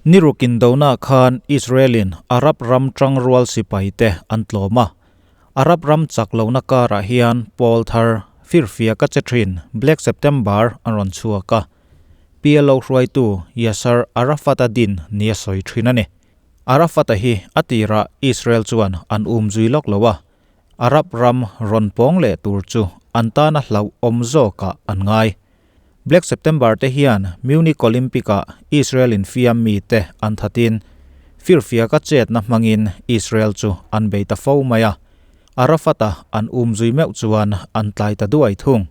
Ni ruk indona khan Israel-in Arab ram tangrual sipaite an tlawm a. Arab ram chak lohna karah hian pawl thar firfiak a che thin Black September an rawn chhuak a. PLO hruaitu Yasser Arafat-a din nia sawi thin a ni. Arafat-a hi a tirah Israel chuan an um zui lawk lo a, Arab ram rawn pawng leh tur chu an tana hlauhawm zawkah an ngai. Black September te hian Munich Olympic-ah Israel infiam mite an thatin firfiaka chetna hmangin Israel chu an bei ta fo mai a, Arafat-a an um zui meuh chuan an tlai ta duai thung.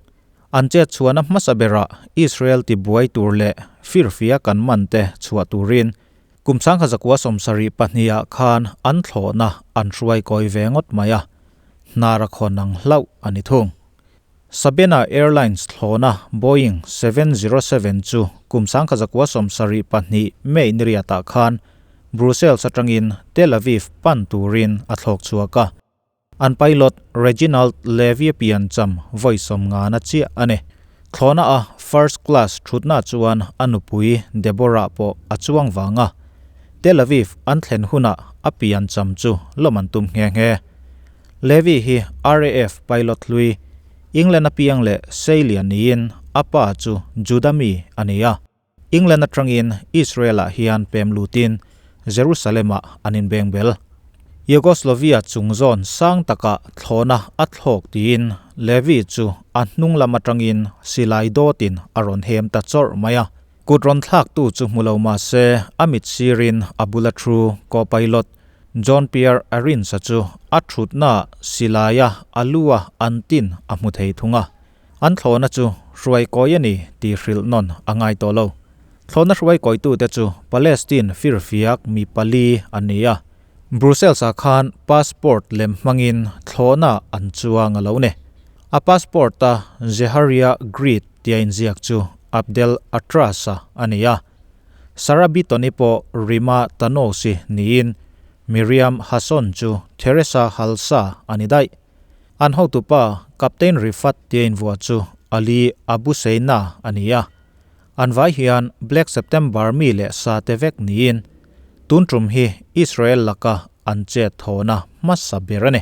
An chet chhuahna hmasa berah Israel tibuai tur leh firfiak an man te chhuah turin kum 1972 ah khan an thlawhna an hruai kawi ve ngawt mai a, hnar a khawn ang hlauh a ni thung. Sabena Airlines thlawhna Boeing 707 chu kum 1972 May ni riatah khan Brussels atangin Tel Aviv pan turin a thlawk chhuak a. An pilot Reginald Levy piancham vawi sawmngana chiah a ni. Thlawhna a first class thutna chuan a nupui Deborah pawh a chuang vang a. Tel Aviv an thlen hunah a piancham chu lawm an tum nghe nghe. Levy hi RAF pilot hlui, England apiang leh Seilian niin a pa chu Juda mi a ni a. England atangin Israel-ah hian pem lutin Jerusalem-ah an inbeng bel. Yugoslavia chung zawn sang takah thlawhna a thlawk tiin Levy chu a hnung lam atangin silai dawtin a rawn hem ta chawrh mai a. Kut rawn thlaktu chu hmu lo mah se a mit sirin a bula thu co-pilot John Pierre Arins-a chu a thutnaah silaia a lu a an tin a hmu thei thung a. An thlawhna chu hruai kawi a ni tih hrilh nawn a ngai tawh lo. Thlawhna hruai kawitute chu Palestine firfiak mi pali an ni a. Brussels-ah khan passport lem hmangin thlawhna an chuang a lo ni. A passport-a Zeharia Greed tia inziak chu Abdel Atras-a a ni a. Sarah Bitton-i pawh Rima Tanos-i niin Miriam Hasson chu Theresa Halsa a ni daih. An hotupa Captain Rifat tia invuah chu Ali Abuseina a ni a. An vai hian Black September mi leh sa te vek niin tun tum hi Israel laka an chet thawhna hmasa ber a ni.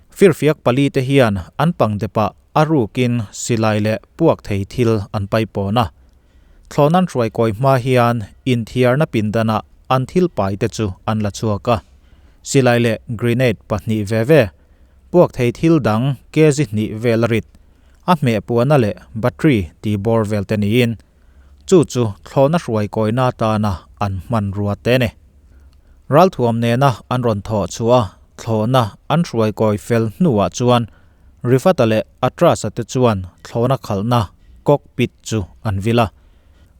Firfiak pali te hian an pangdepah a rukin silai leh puak thei thil an paipawn a. Thlawhna an hruai kawi hma hian inthiarna pindanah an thil pai te chu an la chhuak a. Silai leh grenade pahnih ve ve, puak thei thil dang kg hnih vel a rit, a hmeh puana leh battery tih bawr vel te niin chu chu thlawhna hruai kawina atana an hmanrua te a ni. Ralthuam nena an rawn thawh chhuah a, thlawhna an hruai kawi fel hnuah chuan Rifata leh Atrasa te chuan thlawhna khalhna cockpit chu an vil a.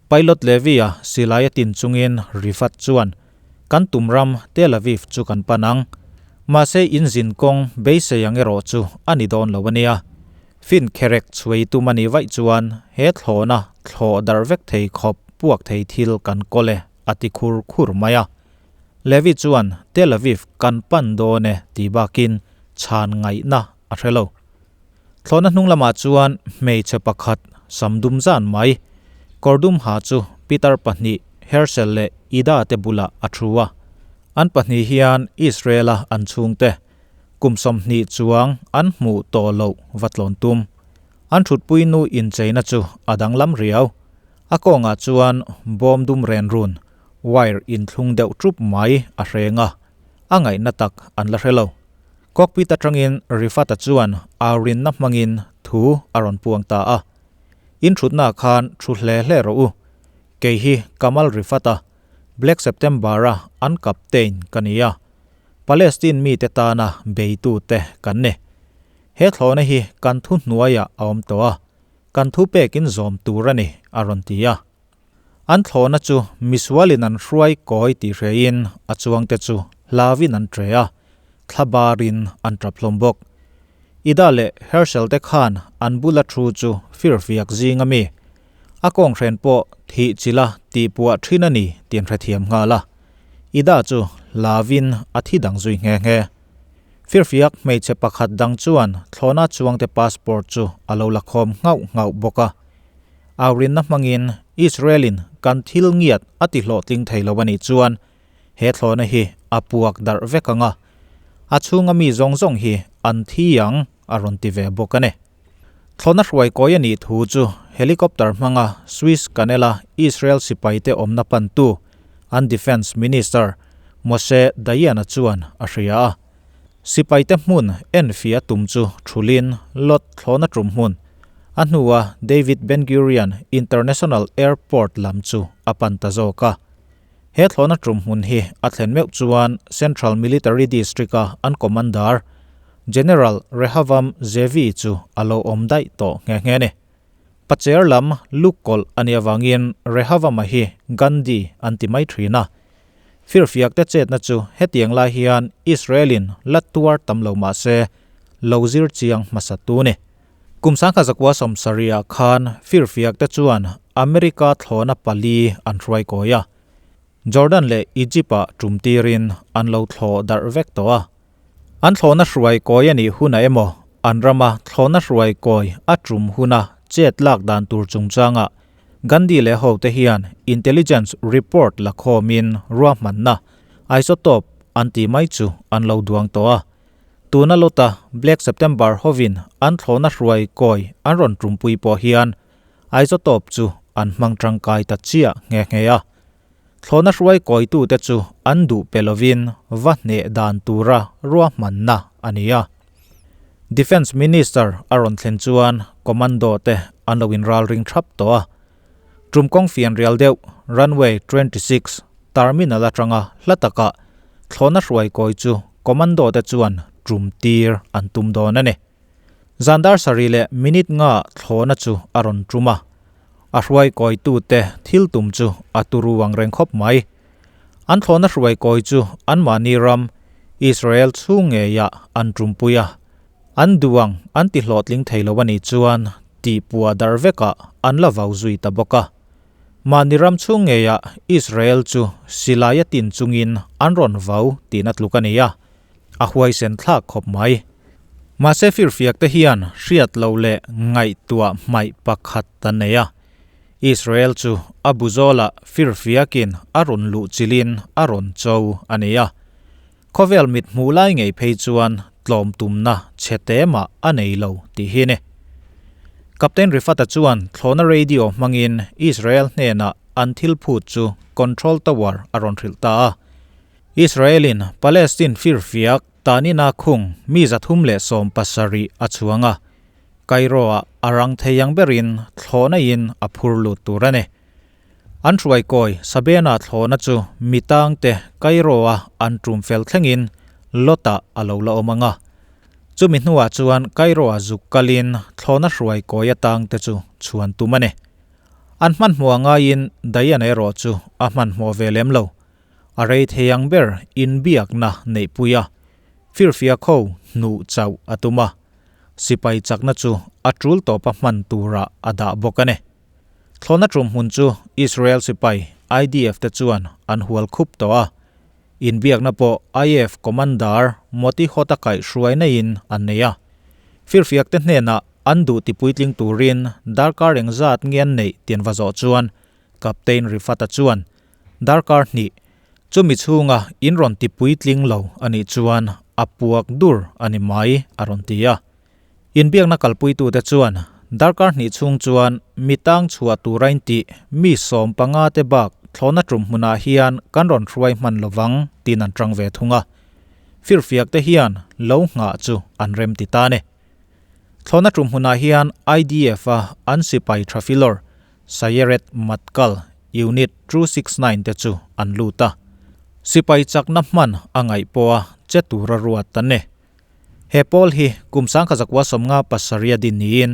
Pilot Levy-a silai a tin chungin Rifat chuan, Kan tum ram Tel Aviv chu kan pan ang. Mahse in zin kawng beisei ang erawh chu a ni dawn lo a nia. Fin kherek chhuai tum a nih vaih chuan he thlawhna thlawh darh vek thei khawp puak thei thil kan kawl e, a ti khur khur mai a. Levi chuan Tel Aviv kan pan dawn e tih bakin chhan ngaihna a hre lo. Thlawhna hnung lamah chuan hmeichhe pakhat sam dum zan mai, kawr dum ha chu pitar pahnih Herschel leh Ida te bulah a thu a. An pahnih hian Israel-a an chhungte kum 20 chuang an hmuh tawh loh va tlawn tum. An thutpui nu incheina chu a danglam riau. A kawngah chuan bawm dum ren run, wire inthlung deuh tup mai a hreng a, a ngaihna tak an la hre lo. Cockpit atangin Rifat-a chuan aurinna hmangin thu a rawn puang ta a. In thutnaah khan thu hle hle rawh u. Kei hi Kamal Rifat-a, Black September-a an captain ka ni a. Palestine mite tana beitute kan ni. He thlawhna hi kan thuhnuaiah a awm tawh a, kan thu pekin zawm tur a ni, a rawn ti a. An thlawhna chu misualin an hruai kawi tih hrein a chuangte chu hlauin an tre a, thla barin an tap hlawm bawk. Ida leh Herschel te khan an bula thu chu firfiak zing a mi. A kawnghren pawh thih chila tih puah thin a ni tih an hrethiam nghal a. Ida chu hlauin a thi dang zui nghe nghe. Firfiak hmeichhe pakhat dang chuan thlawhna chuangte passport chu a lo la khawm nghauh nghauh bawk a. Aurinna hmangin Israel-in kan thil ngiat a ti hlawhtling thei lo a nih chuan he thlawhna hi a puak darh vek ang a, a chhunga mi zawng zawng hi an thi ang a rawn ti ve bawk a ni. Thlawhna hruai kawi a nih thu chu helicopter hmanga Swiss Canal-a Israel sipaite awmna pantu an Defence Minister Moshe Dayan-a chuan a hria a. Sipaite hmun enfiah tum chu thulin Lot thlawhna tum hmun a hnua David Ben-Gurion International Airport lam chu a pan ta zawk a. He thlawhna tum hmun hi a thlen meuh chuan Central Military District-a an commander General Rehavam Ze'evi chu a lo awm daih tawh nghe nghe a ni. Pacher lam luk kawlh a nih avangin Rehavama hi Gandhi an ti mai thin a. Firfiakte chetna chu hetiang lai hian Israel-in la tuar tam lo mah se lo zir chiang hmasa tu ni. Kum 1970 ah khan firfiakte chuan America thlawhna pali an hruai kawi a. Jordan leh Egypt-ah tum tirin an lo thlawh darh vek tawh a. An thlawhna hruai kawi a nih hunah emaw, an rama thlawhna hruai kawi a tum huna chet lak dan tur chungchangah Gandhi leh hote hian intelligence report la khawmin ruahmanna isotope an tih mai chu an lo duang tawh a. Tuna lawta Black September hovin an thlawhna hruai kawi an rawn tumpui pawh hian isotope chu an hmang tangkai ta chiah nghe nghe a. Thlawhna hruai kawitute chu an duh pe lovin va hneh dan tura ruahmanna a ni a. Defence Minister a rawn thlen chuan commando te an lo inralring thap tawh a. Tum kawng fian rial deuh runway 26 terminal atanga hla takah thlawhna hruai kawi chu commando te chuan tum tir an tum dawn a ni. Zan dar sarih leh minute nga thlawhna chu a rawn tum a. A hruai kawitute thil tum chu a turu ang reng khawp mai. An thlawhna hruai kawi chu anmahni ram, Israel chhung ngeiah an tumpui a. An duh ang an ti hlawhtling thei lo a nih chuan tihpuah darh vekah an la vau zui ta bawk a. Mahni ram chhung ngeiah Israel chu silai a tin chungin an rawn vau tihna tluk a ni a. A huaisen thlak khawp mai. Mahse firfiak te hian hriat loh leh ngaihtuah hmaih pakhat a nei a. Israel chu a bu zawlah firfiakin a rawn luh chilhin a rawn cho a ni a. Khawvel mit hmuh lai ngei phei chuan tlawm tumna chhe te mah a nei lo tih hi ni. Captain Rifata chuan thlawhna radio hmangin Israel hnenah an thil phut chu control tower a rawn hrilh ta a. Israel-in Palestine firfiak tanina khung mi 370 a chuang a, Cairo-ah a rang thei ang berin thlawhna in a phur lut tur a ni. An hruaikawi Sabena thlawhna chu mi tangte Cairo-a an tum fel thlengin Lot-ah a lo la awm ang a. Chumi hnuah chuan Cairo-a zuk kalin thlawhna hruaikawi atangte chu chhuan tum a ni. An hmanhmawh angaiin Diana erawh chu a hmanhmawh ve lem lo. A rei thei ang ber inbiakna neihpui a, firfiak ho hnuh chauh a tum a, sipai chakna chu a tul tawpa hman turah a dah bawk a ni. Thlawhna tum hmun chu Israel sipai IDF te chuan an hual khup tawh a, inbiakna pawh IAF Commander Moti Hota kaihhruai neiin an nei a. Firfiak te hnenah an duh tipuitling turin darkar engzat nge an neih tih an va zawh chuan Captain Rifata chuan Darkar hnih, chumi chhunga in rawn ti puitling lo a nih chuan a puak dur a ni mai, a rawn ti a. Inbiakna kalpuitute chuan darkar hnih chhung chuan mi tang chhuah tura intih mi 15 te bak thlawhna tum hmunah hian kan rawn hruai hman lovang tiin an tang ve thung a. Firfiak te hian lo nghah chu an rem ti ta a ni. Thlawhna tum hmunah hian IDF-a an sipai tha filawr Sayeret Matkal Unit 269 te chu an lut a, sipai chakna hman a ngaih pawha che tura ruat an ni. He pawl hi kum 1957 a din niin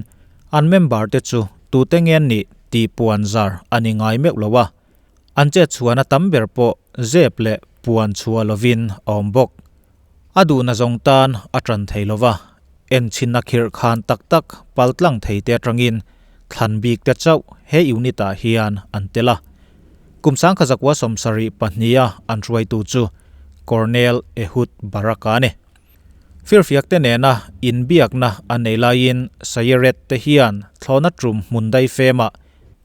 an member te chu tute nge an nih tih puan zar a ni ngai meuh lo a, an chet chhuahna tam ber pawh zep leh puan chhuah lovin a awm bawk. A duhna zawng tan a tan thei lo va, enchhinna khirh khan tak tak paltlang thei te atangin thlan bik te chauh he unit ah hian an tel a. Kum 1972 a an hruaitu chu Colonel Ehud Barak a ni. Firfiak te nena inbiakna an nei laiin Sayeret te hian thlawhna tum hmun daifemah.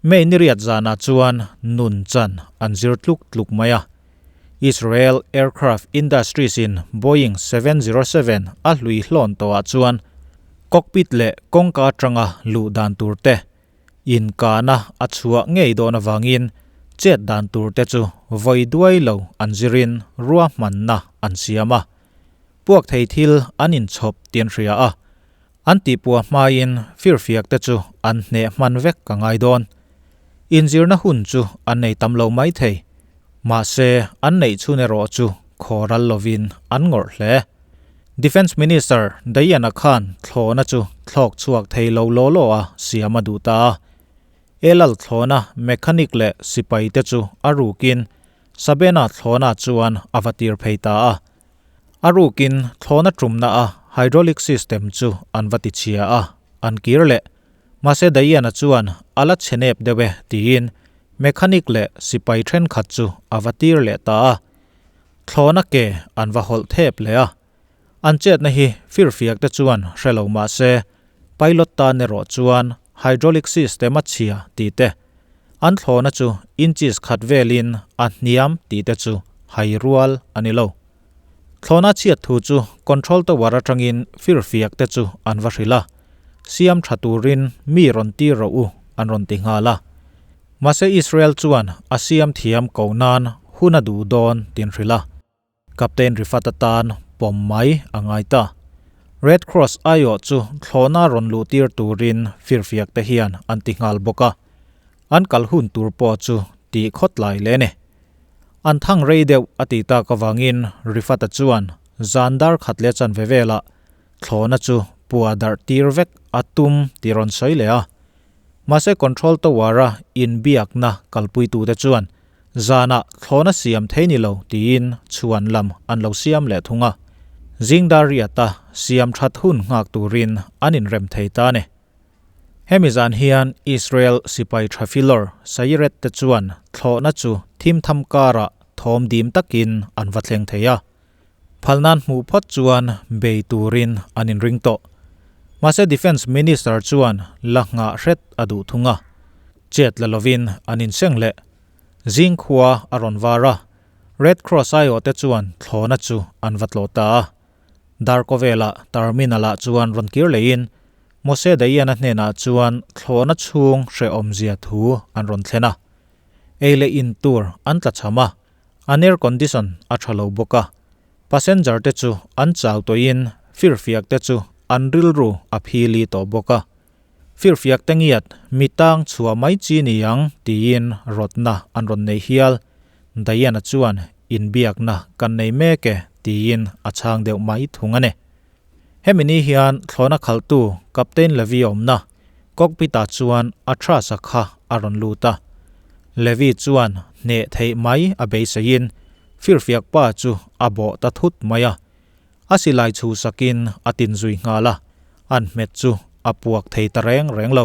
May ni riat zanah chuan nun chan an zir tluk tluk mai a. Israel Aircraft Industries in Boeing 707 a hlui hlawn tawhah chuan cockpit leh kawngka atanga luh dan tur te, inkahna a chhuah ngei dawn avangin chet dan tur te chu vawi duai lo an zirin ruahmanna an siam a. Puak thei thil an inchhawp tih an hria a. An tihpuah hmain firfiak te chu an hneh hman vek ka ngai dawn. Inzirna hun chu an nei tam lo mai thei. Mahse, an neih chhun erawh chu khaw ral lovin an ngawrh hle. Defence Minister Diana khan thlawhna chu thlawk chhuak thei lo law law a siam a duh ta a. Elal thlawhna mechanic leh sipai te chu a rukin Sabena thlawhna chuan a va tir phei ta a. A rukin thlawhna tumna a hydraulic system chu an va ti chhia a, an kir leh. Mahse Diana chuan a la chhe nep deuh e tiin mechanic leh sipai thenkhat chu a va tir leh ta a. Thlawhna ke an va hawlh thep leh a. An chetna hi firfiak te chuan hre lo mahse pilot tan erawh chuan hydraulic system a chhia tih te, an thlawhna chu inches khat velin a hniam tih te chu hai rual a ni lo. Thlawhna chhiat thu chu control tower atangin firfiak te chu an va hrilh a, siam tha turin mi rawn tir rawh u an rawn ti nghal a. Mahse Israel chuan a siam thiam ko nan hun a duh dawn tin hrilh a. Captain Rifat atan pawm mai a ngai ta. Red Cross aiawh chu thlawhna rawn luh tir turin firfiak te hian an ti nghal bawk a, an kal hun tur pawh chu tih khawt lai leh a ni. An thang rei deuh a tih tak avangin Rifat-a chuan zan dar khat leh chanve velah thlawhna chu pua darh tir vek a tum tih rawn sawi leh a. Mahse Control Tower-a inbiakna kalpuitute chuan Zanah thlawhna siam thei ni lo tiin chhuan lam an lo siam leh thung a. Zingdar riata siam that hun nghak turin an inrem thei ta a ni. Hemi zan hian Israel sipai tha filawr Sayiret te chuan thlawhna chu thim tham karah thawm dim takin an va thleng thei a. Phal nan hmuh phawt chuan bei turin an inring tawh. Mahse Defence Minister chuan la nghah hret a duh thung a. Chet la lovin an inseng leh. Zing khua a rawn var a, Red Cross aiawhte chuan thlawhna chu an va tlawh ta a. Darkawvela terminal-ah chuan rawn kir leiin Mose Dayana hnenah chuan thlawhna chhung hrehawmzia thu an rawn thlen a. Ei leh in tur an tlachham a, an air condition a tha lo bawk a. Passenger te chu an chau tawhin firfiak te chu an rilru a phili tawh bawk a. Firfiak te ngiat mi tang chhuah mai chi ni ang tiin rawtna an rawn nei hial. Diana chuan inbiakna kan nei mek e tiin a chhang deuh mai thung a ni. Hemi ni hian thlawhna khalhtu Captain Levy awmna cockpit-ah chuan a thrasa kha a rawn lut a. Levy chuan hneh theih mai a beiseiin firfiak pa chu a bawh ta thut mai a. A silai chhuhsakin a tin zui nghal a, an hmet chu a puak thei ta reng reng lo.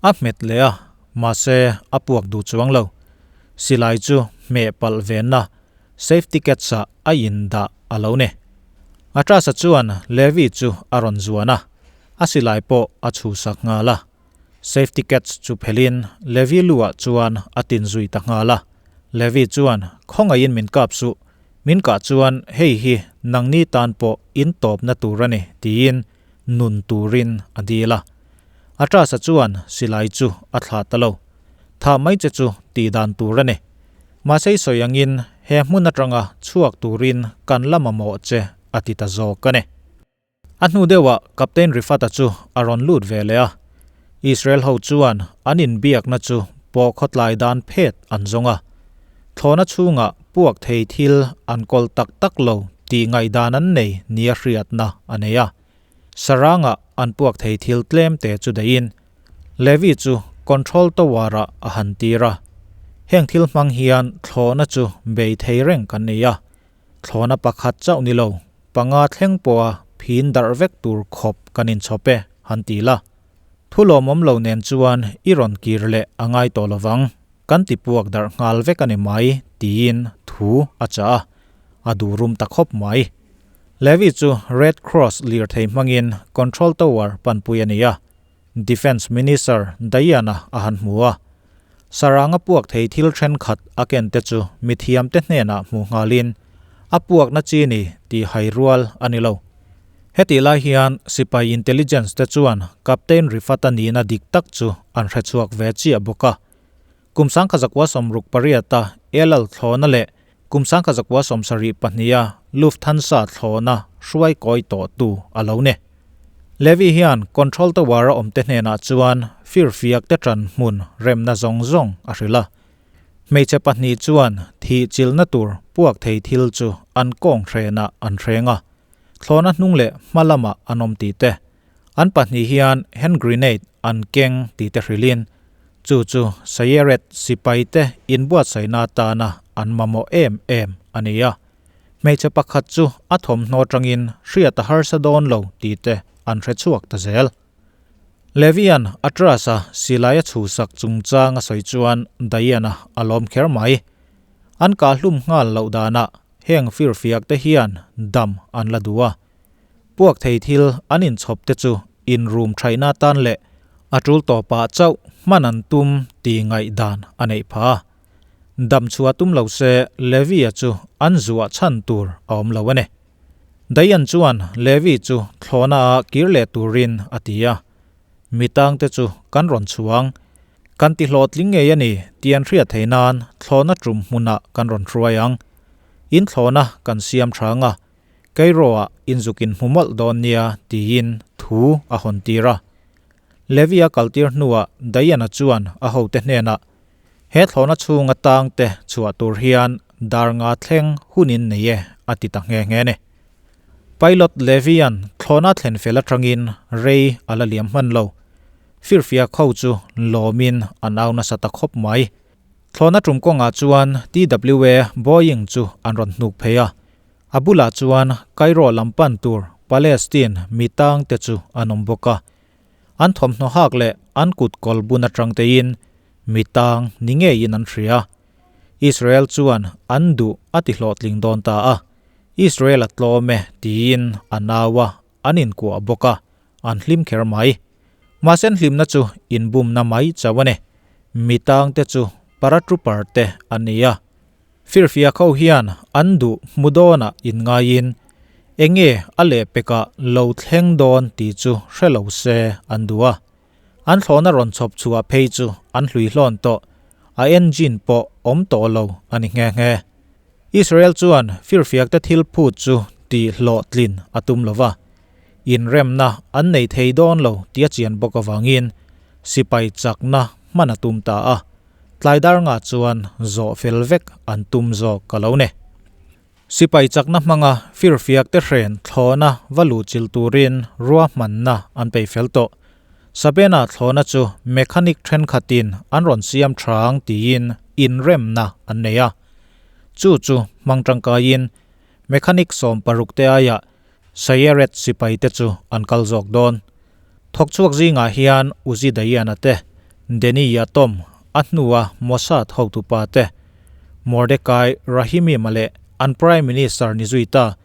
A hmet leh a, mahse a puak duh chuang lo. Silai chu hmeh palh venna safety catch-ah a indah a lo ni. Atrasa chuan Levi chu a rawn zuan a, a silai pawh a chhuhsak nghal a. Safety catch chu phelhin Levi luah chuan a tin zui ta nghal a. Levi chuan, Khawngaihin min kap suh, Min kah chuan hei hi nangni tan pawh in tawpna tur a ni tiin nun turin a dil a. Atrasa chuan silai chu a thlah ta lo. Thah mai che chu tih dan tur a ni. Mahse i sawi angin he hmun atanga chhuak turin kan la mamawh che a ti ta zawk a ni. A hnu deuhah Captain Rifat-a chu a rawn lut ve leh a. Israel ho chuan an inbiakna chu pawh khawtlai dan phet an zawng a. Thlawhna chhungah puak thei thil an kawl tak tak lo tih ngaihdan an nei nia hriatna a nei a. Sarangah an puak thei thil tlem te chu dahin Levi chu control tower-ah a han tir a. Heng thil hmang hian thlawhna chu bei thei reng kan nei a. Thlawhna pakhat chauh ni lo, panga thleng pawha phin darh vek tur khawp kan inchhawp e, han ti la. Thu lawmawm lo nen chuan i rawn kir leh a ngai tawh lovang, kan ti puak darh nghal vek a ni mai, tiin thu a chah a, a duhrum ta khawp mai. Levi chu Red Cross lirthei hmangin Control Tower panpui a ni a, Defence Minister Diana a han hmu a. Saranga puak thei thil thenkhat a ken te chu mithiam te hnenah hmuh nghalin a puakna chi ni tih hai rual a ni lo. Hetih lai hian sipai intelligence te chuan Captain Rifat-a nihna dik tak chu an hrechhuak ve chiah bawk a. Kum 1968-a El Al thlawhna leh kum 1972-a Lufthansa thlawhna hruai kawi tawhtu a lo ni. Levy hian Control Tower-a awmte hnenah chuan firfiak te ṭan hmun remna zawng zawng a hrilh a. Hmeichhe pahnih chuan thih chilna tur puak thei thil chu an kawng hrenah an hreng a, thlawhna hnung leh hma lamah an awm tih te, an pahnih hian hand grenade an keng tih te hrilhin, chu chu Sayeret sipai te inbuatsaihna atana an mamawh em em a ni a. Hmeichhe pakhat chu a thawmhnaw atangin hriat a harsa dawn lo tih te an hre chhuak ta zel. Levian Atras-a silai a chhuhsak chungchang a sawi chuan Diana a lawm kher mai. An kahhlum nghal loh danah heng firfiak te hian dam an la duh a. Puak thei thil an inchhawp te chu inrum thaihna atan leh a tul tawpah chauh hman an tum tih ngaihdan a neih phah a. Dam chhuah tum lo se Levi-a chu an zuah chhan tur a awm lo a ni. Dayan chuan Levi chu thlawhna ah kir leh turin a ti a. Mi tangte chu kan rawn chhuang. Kan ti hlawhtling ngei a ni tih an hriat theih nan thlawhna tum hmunah kan rawn hruai ang. In thlawhna kan siam thang a, Cairo-ah inzuk in hmu mawlh dawn nia tiin thu a hawn tir a. Levi-a kaltir hnuah Diana chuan a hote hnenah, He thlawhna chhunga tangte chhuah tur hian dar nga thleng hun in nei e, a ti ta nghe nghe a ni. Pilot Levi-a'n thlawhna thlen fel atangin rei a la liam hman lo. Firfiak ho chu lawmin an au nasa ta khawp mai. Thlawhna tum kawngah chuan TWA Boeing chu an rawn hnuk phei a. A bulah chuan Cairo lam pan tur Palestine mi tangte chu an awm bawk a. An thawmhnaw hak leh an kut kawl bun atang tein mi tang ni ngeiin an hria. Israel chuan an duh a ti hlawhtling dawn ta a, Israel a tlawm e tiin a nau a, an inkuah bawk a, an hlim kher mai. Mahse an hlimna chu inbumna mai chauh a ni. Mi tangte chu paratrooper te an ni a. Firfiak ho hian an duh hmu dawnah inngaiin enge a lehpekah lo thleng dawn tih chu hre lo se an duh a. An thlawhna rawn chhawp chhuah phei chu an hlui hlawn tawh, a engine pawh awm tawh lo a ni nghe nghe. Israel chuan firfiakte thil phut chu tih hlawhtlin a tum lo va, inremna an nei thei dawn lo tih a chian bawk avangin sipai chakna hman a tum ta a, tlai dar ngah chuan zawh fel vek an tum zawk ka lo ni. Sipai chakna hmanga firfiakte hren thlawhna va luhchilh turin ruahmanna an peih fel tawh. Sabena thlawhna chu mechanic thenkhatin an rawn siam thang tiin inremna an nei a. Chu chu hmang tangkaiin mechanic 16 te aiah Sayeret sipaite chu an kal zawk dawn. Thawkchhuak zingah hian Uzi Dayan-a te, Deni Yatom, a hnua Mossad hotupa te, Mordecai Rahimim-a leh an Prime Minister ni zui ta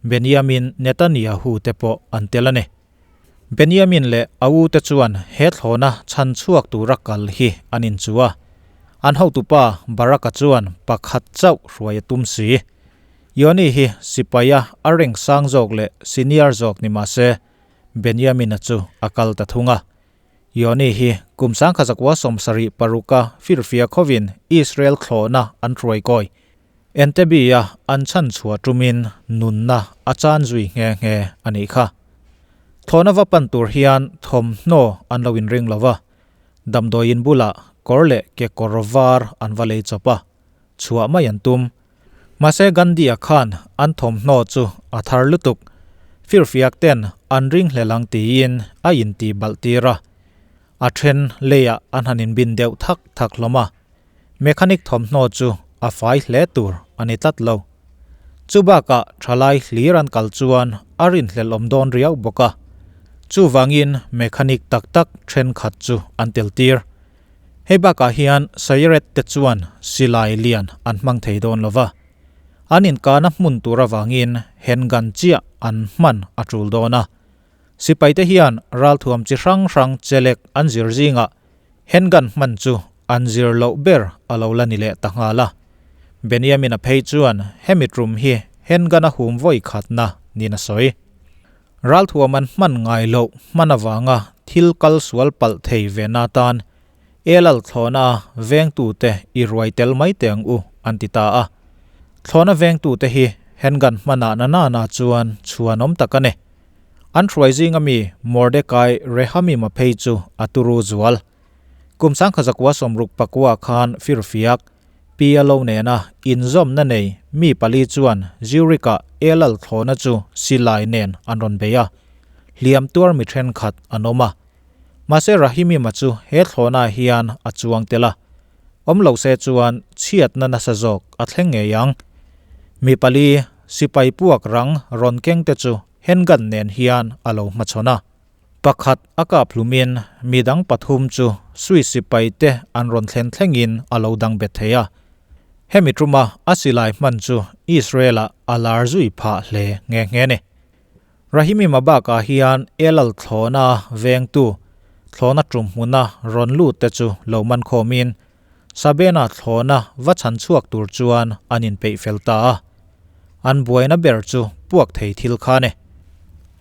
Benjamin Netanyahu te pawh an tel a ni. Benjamin leh a u te chuan he thlawhna chhan chhuak tura kal hi an inchuh a, an hotupa Barak-a chuan pakhat chauh hruai a tum si. Yoni hi sipaia a rank sang zawk leh senior zawk ni mah se, Benjamin-a chu a kal ta thung a. Yoni hi kum 1976-a firfia khawin Israel thlawhna an hruai kawi. Entebbe-a an chhan chhuah tumin nunna a chan zui nghe nghe a nih kha. Thlawhna va pan tur hian thawmhnaw an lo inring lo va, damdawiin bulah kawr leh kekawr var an va lei chawp a, chhuah mai an tum. Mahse Gandhi-a khan an thawmhnaw chu a thar lutuk, firfiak ten an ringhlel ang tiin a intih balh tir a. A then leiah an han inbin deuh thak thak hlawm a, mechanic thawmhnaw chu a fai hle tur a ni tlat lo. Chu bakah thalai hlir an kal chuan a rinhlelh awm dawn riau bawk a, chuvangin mechanic tak tak thenkhat chu an tel tir. Hei bakah hian Sayeret te chuan silai lian an hmang thei dawn lo va, an inkahna hmun tur avangin handgun chiah an hman a tul dawn a. Sipaite hian ralthuam chi hrang hrang chelek an zir zingah handgun hman chu an zir loh ber a lo la ni leh ta nghal a. Benjamin-a phei chuan hemi tum hi handgun a hum vawi khatna niin a sawi. Ralthuam an hman ngai loh hman avanga thil kal sual palh thei ve na tan Elal thlawhna a vengtute i ruai tel mai teh ang u an ti ta a. Thlawhna vengtute hi handgun hmanah na na na chuan chhuanawm tak a ni. An hruai zinga mi Mordecai Rehamim-a phei chu a turu zual. Kum 1969 khan firfiak PLO nena inzawmna nei mi pali chuan Zurich-ah Elal thlawhna chu silai nen an rawn bei a, hliam tuar mi thenkhat an awm a. Mahse Rahimima chu he thlawhnaah hian a chuang tel a, awm lo se chuan chhiatna nasa zawk a thleng ngei ang. Mi pali sipai puak rang rawn keng te chu handgun nen hian a lo hmachhawn a. Pakhat a kap hlumin midang pathum chu Swiss sipai te an rawn thlen thlengin a lo dang bet thei a. Hemi tuma a silai hman chu Israel-ah a lar zui phah hle nghe nghe a ni. Rahimi Mabak-ah hian Elal thlawhna vengtu thlawhna tum hmuna rawn lut te chu lo man khawmin Sabena thlawhna va chhan chhuak tur chuan an inpeih fel ta a. An buaina ber chu puak thei thil kha a ni.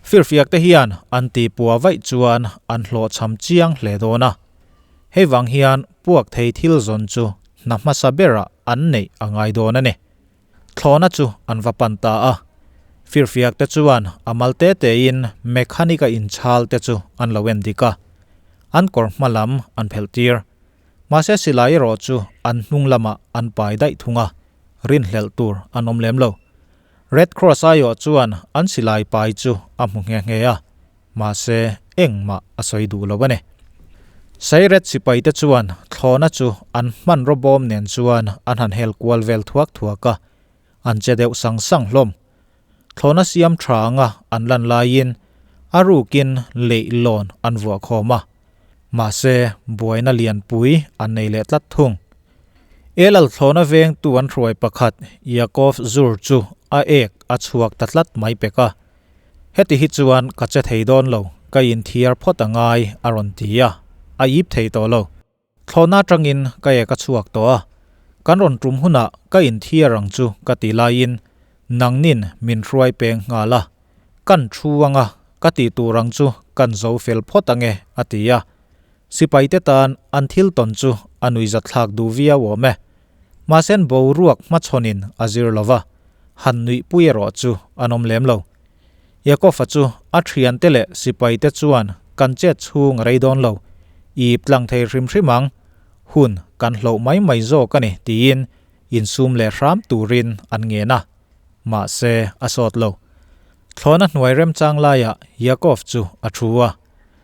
Firfiak te hian an ti pua vaih chuan an hlawhchham chiang hle dawn a. Hei vang hian puak thei thil zawn chu hna hmasa berah an neih a ngai dawn a ni. Thlawhna chu an va pan ta a. Firfiak te chuan a mal te tein mechanic a inchhal te chu an lo en dik a. An kawr hma lam an phelh tir. Mahse silai erawh chu an hnung lamah an pai daih thung a, rinhlelh tur an awm lem lo. Red Cross aiawh chuan an silai pai chu a hmu nghe nghe a, mahse engmah a sawi duh lo a ni. Sairet sipaite chuan thlawhna chu an hmanraw bawm nen chuan an han hel kual vel thuak thuak a, an che deuh sang sang hlawm. Thlawhna siam tha anga an lan laiin a rukin leihlawn an vuah khawm a, mahse buaina lianpui an nei leh tlat thung. Elal thlawhna vengtu an hruai pakhat Yakov Zur chu a ek a chhuak ta tlat mai pek a, Heti hi chuan ka che thei dawn lo, ka inthiar phawt a ngai a rawn ti a, a ip thei tawh lo. Thlawhna atangin ka ek a chhuak tawh a, kan rawn tum hunah ka inthiar ang chu ka ti laiin nangnin min hruai peng nghal a, kan thu anga ka tih tur ang chu kan zo fel phawt ange a ti a. Sipaite tan an thil tawn chu a nuihzatthlak duh viau awm e. Mahse boruak hmachhawnin a zir lo va, han nuihpui erawh chu an awm lem lo. Yakofa chu a thiante leh sipaite chuan kan chet chhung a rei dawn lo, ip tlang thei hrim hrim ang, hun kan hloh mai mai zawk a ni tiin insum leh hram turin an ngen a. Mahse a sawt lo. Thlawhna hnuai remchang laiah Yakov chu a thu a,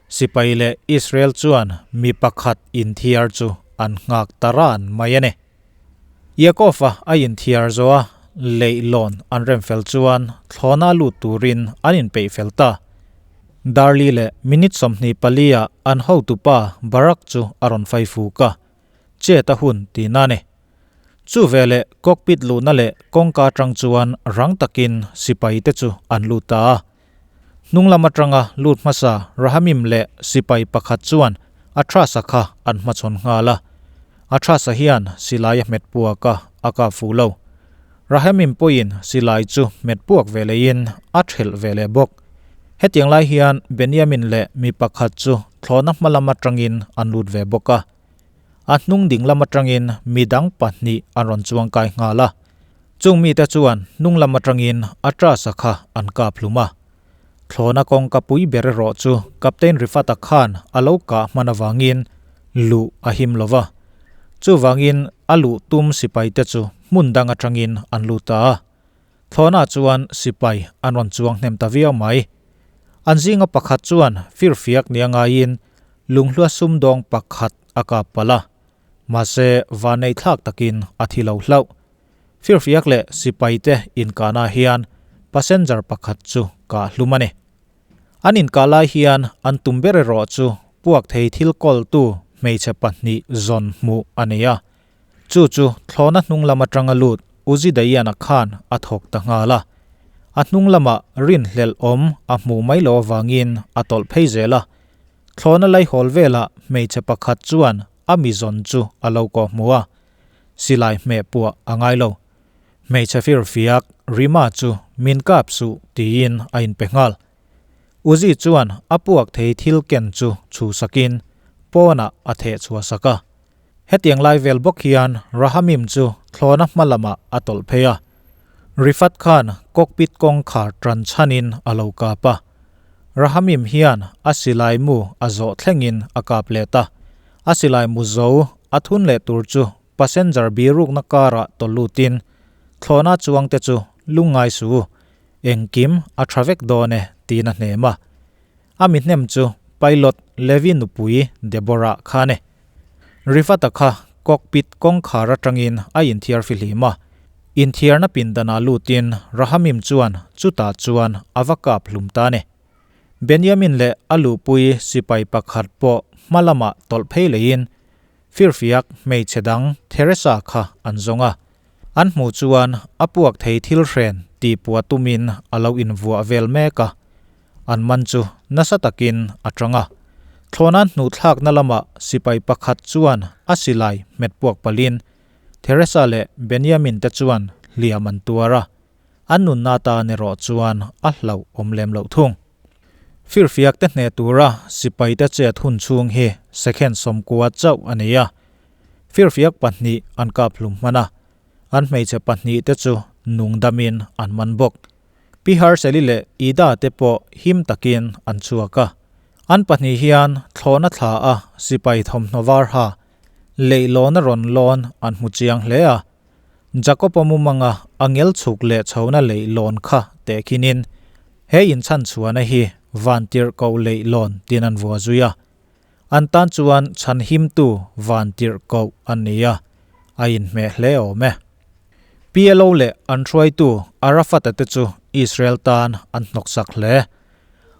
sipai leh Israel chuan mi pakhat inthiar chu an nghak ta ran mai a ni. Yaakov-a a inthiar zawh a, leihlawn an rem fel chuan thlawhna lut turin an inpeih fel ta. Darli leh minute 24 ah an hotupa Barak chu a rawn fai fuk a, chet a hun tihna a ni. Chu veleh cockpit luhna leh kawngka atang chuan rang takin sipai te chu an lut ta a. Hnung lam atanga lut hmasa Rahamim leh sipai pakhat chuan Atrasa kha an hmachhawn nghal a. Atrasa hian silai a hmet puak a, a kap fuh lo. Rahamim pawhin silai chu hmet puak ve leiin a thelh ve leh bawk. Hetiang lai hian Benjamin leh mi pakhat chu thlawhna hma lam atangin an lut ve bawk a. A hnung ding lam atangin midang pahnih an rawn chuang kai nghal a. Chung mite chuan hnung lam atangin Atrasa kha an kap hlum a. Thlawhna kawngka pui ber erawh chu Captain Rifata khan a lo kah hman avangin luh a him lo va. Chuvangin a luh tum sipaite chu hmun dang atangin an lut ta a. Thlawhna chuan sipai an rawn chuang hnem ta viau mai. An zinga pakhat chuan firfiak nia ngaiin lunghlua sumdawng pakhat a kap palh a. Mahse vanei thlak takin a thi lo hlauh. Firfiak leh sipaite inkahnaah hian passenger pakhat chu kah hlum a ni. An inkah lai hian an tum ber erawh chu puak thei thil kawltu hmeichhe pahnih zawn hmuh a ni a. Chu chu thlawhna hnung lam atanga lut Uzi Dayana khan a thawk ta nghal a. A hnung lamah rinhlelh awm a hmuh mai loh avangin a tawlh phei zel a. Thlawhna laihawl velah hmeichhe pakhat chuan. a mi zawn chu a lo kawh hmu a, silai hmeh puah a ngai lo. Hmeichhe firfiak Rima chu min kap suh tiin a inpe nghal. Uzi chuan a puak thei thil ken chu chhuhsakin pawnah a theh chhuahsak a. Hetiang lai vel bawk hian Rahamim chu thlawna hma lamah a tawlh phei a. Rifat khan cockpit kawngkhar tan chhanin a lo kap a. Rahamim hian a silai mu a zawh thlengin a kap let a. A silai mu zo a thun leh tur chu passenger birukna karah tawlh lutin thlawhna chuangte chu lungngai su u, engkim a tha vek dawn e tiin a hnem a. A mi hnem chu pilot Levi nupui Deborah kha a ni. Rifata kha cockpit kawngkhar atangin a inthiar fihlim a, inthiarna pindanah lutin Rahamim chuan chutah chuan a va kap hlum ta a ni. Benjamin leh a luhpui sipai pakhat pawh hma lamah tawlh phei leiin firfiak hmeichhe dang Theresa kha an zawng a. An hmuh chuan a puak thei thil hren tih puah tumin a lo invuah vel mek a. An man chu nasa takin a tang a. Thlawhnan hnuhthlakna lamah sipai pakhat chuan a silai hmet puak palhin Theresa leh Benjamin te chuan hliam an tuar a, an nunna atan erawh chuan a hlauh awm lem loh thung. Firfiak te hneh tura sipai te chet hun chhung hi second 90 chauh a ni a. Firfiak pahnih an kap hlum hman a, an hmeichhe pahnih te chu nung damin an man bawk. Pi Harseli leh Ida te pawh him takin an chhuak a. An pahnih hian thlawhna thla a sipai thawmhnaw var ha leihlawna rawn lawn an hmu chiang hle a. Jakob-a mumanga a ngel chhuk leh chhona leihlawn kha tehkhinin he inchhanchhuahna hi vantirh koh leihlawn tiin an vua zui a. An tan chuan chhanhimtu vantirh koh an ni a, a inhmeh hle awm e. PLO leh an hruaitu Arafat-a te chu Israel tan an hnawksak hle.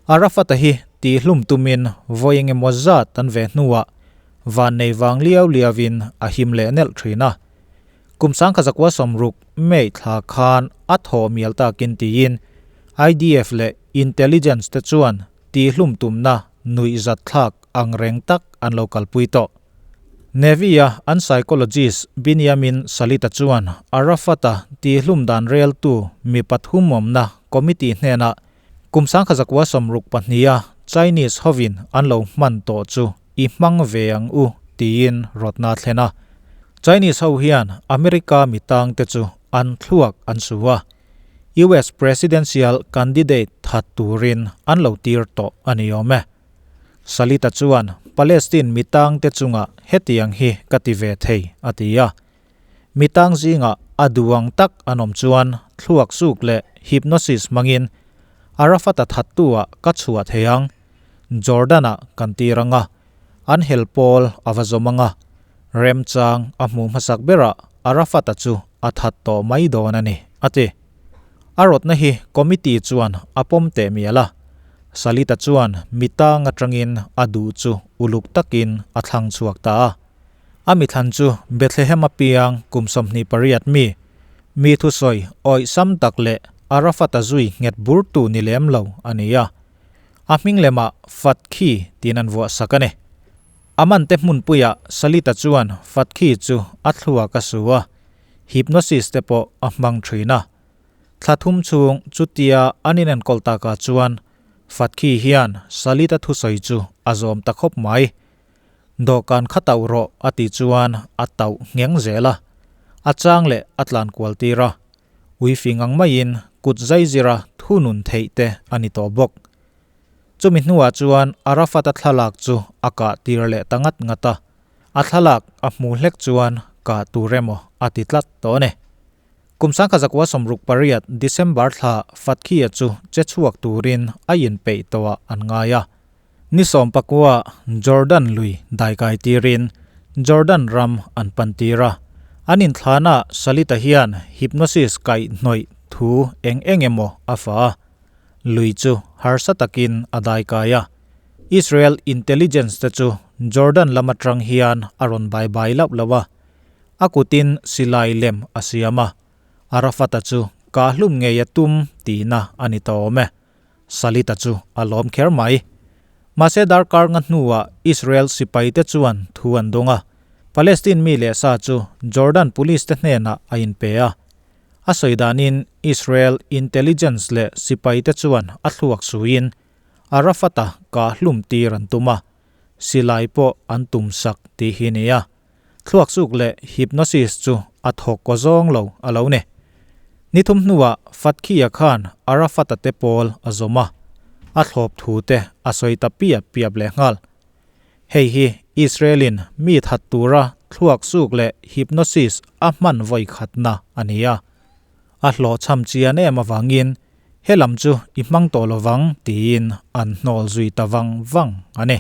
Arafat-a hi tihhlum tumin vawi engemaw zat an ve hnuah vannei vang liau liauin a him leh nelh thin a. Kum 1960 May thla khan a thaw mial takin tiin IDF leh intelligence te chuan tihhlum tumna nuihzat thlak ang reng tak an lo kalpui tawh. Navy-a an psychologist Binyamin Salita chuan Arafat-a tihhlum dan reltu mi pathum awmna committee hnenah kum 1962-a Chinese hovin an lo hman tawh chu i hmang ve ang u tiin rawtna a thlen a. Chinese ho hian America mi tangte chu an thluak an su a, US presidential candidate that turin an lo tir tawh a ni awm e. Salita chuan, Palestine mitangte chungah hetiang hi ka ti ve thei, a ti a. Mitang zingah a duang tak an awm chuan thluak suk leh hypnosis hmangin Arafat-a thattu-ah ka chhuah thei ang, Jordan-ah kan tir ang a, an hel pawl a va zawm ang a, remchang a hmuh hmasak berah Arafat-a chu a that tawh mai dawn a ni, a ti. A rawtna hi committee chuan a pawm teh mial a, Salita chuan mi tang atangin a duh chu uluk takin a thlang chhuak ta a. A mi thlan chu Bethlehem a piang kum 28 mi, mi thusawi awih sam tak leh Arafat-a zui nghet burtu ni lem lo a ni a. A hming lemah Fatkhi tiin an vuah sak a ni. A mante hmunpuiah Salita chuan Fatkhi chu a thluak a su a, hypnosis te pawh a hmang thin a. Thla thum chhung chutia an inenkawl takah chuan Fatkhi hian Salita thusawi chu a zawm ta khawp mai. Dawhkan kha tauh rawh a tih chuan a tauh ngheng zel a, a chang leh a tlan kual tir a. Uifing ang maiin kut zaizira thunun theih te a ni tawh bawk. Chumi hnuah chuan Arafat-a thlalak chu a kah tir leh ta ngat ngat a, a thlalak a hmuh hlek chuan kah tur emaw a ti tlat tawh a ni. Kum 1968 December thla Fatkhi-a chu che chhuak turin a inpeih tawhah an ngai a. Ni 19 Jordan lui daikai tirin Jordan ram an pan tir a. An inthlana Salita hian hypnosis kaih hnawih thu eng eng emaw a fa a. Lui chu harsa takin a daikai a. Israel intelligence te chu Jordan lam atang hian a rawn bai bai lauh lauh a. A kutin silai lem a siam a, Arafat-a chu kah hlum ngei a tum tihna a ni ta awm e. Salita chu a lawm kher mai. Mahse darkar nga hnuah Israel sipaite chuan thu an dawng a. Palestine mi leh sa chu Jordan police te hnenah a inpe a. A sawi danin Israel intelligence leh sipaite chuan a thluak suin Arafat-a kah hlum tir an tum a, silai pawh an tum sak tih hi nia. Thluak suk leh hypnosis chu a thawk kaw zawng lo a lo ni. Ni thum hnuah Fatkhi-a khan Arafat-a te pawl a zawm a, a thlawp thu te a sawi ta piap piap leh nghal. Hei hi Israel-in mi that tura thluak suk leh hypnosis a hman vawi khatna a ni a. A hlawhchham chian em avangin he lam chu i hmang tawh lovang tiin an hnawl zui ta vang vang a ni.